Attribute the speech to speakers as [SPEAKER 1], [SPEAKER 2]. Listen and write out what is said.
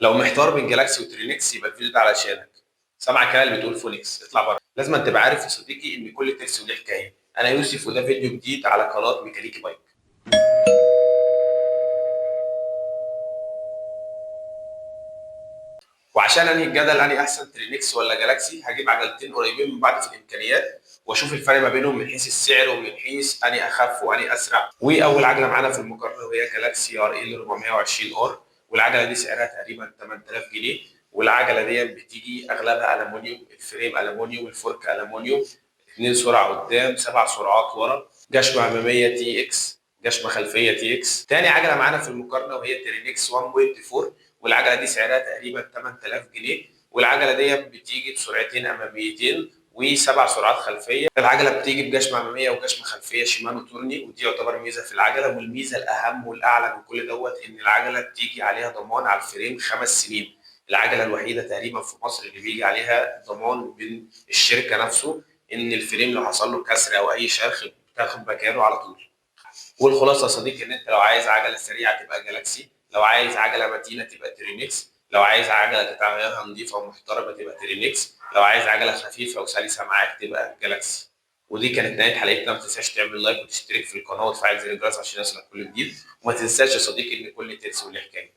[SPEAKER 1] لو محتار بين جالاكسي وترينكس يبقى الفيديو ده علشانك. سامع كلام اللي بتقول فونكس اطلع بره. لازم تبقى عارف يا صديقي ان كل ترس وليه حكاية. انا يوسف وده فيديو جديد على قناة ميكانيكي بايك. وعشان انهي الجدل انهي احسن ترينكس ولا جالاكسي، هجيب عجلتين قريبين من بعض في الامكانيات واشوف الفرق ما بينهم من حيث السعر ومن حيث اني اخف واني اسرع. واول عجله معانا في المقارنة وهي جالاكسي RL 420 R، والعجلة دي سعرها تقريبا 8000 جنيه. والعجلة دي بتيجي اغلبها المونيوم، ال frame المونيوم، ال fork المونيوم، 2 سرعة قدام، 7 سرعات ورا، جشمه امامية TX، جشمه خلفية TX. تاني عجله معانا في المقارنة وهي ترينكس 1.4، والعجلة دي سعرها تقريبا 8000 جنيه. والعجلة دي بتيجي بسرعتين اماميتين وسبع سرعات خلفية. العجلة بتيجي بجشمه امامية وجشمه خلفية شيمانو تورني، ودي يعتبر ميزة في العجلة. والميزة الاهم والاعلى من كل دوت ان العجلة بتيجي عليها ضمان على ال frame 5 سنين. العجلة الوحيدة تقريبا في مصر اللي بيجي عليها ضمان من الشركة نفسه ان ال frame لو حصل له كسر او اي شرخ بتاخد مكانه على طول. والخلاصة يا صديقي ان انت لو عايز عجله سريعة تبقى جالاكسي، لو عايز عجله متينة تبقى ترينكس، لو عايز عجله تتعاملها نظيفة ومحترمه تبقى ترينكس، لو عايز عجله خفيفة وسلسه معاك تبقى جالاكسي. ودي كانت نهاية حلقتنا. ما تنساش تعمل like وتشترك في القناة وتفعل زر الجرس عشان يوصلك كل جديد. وما تنساش يا صديقي ان كل ترس وليه حكاية.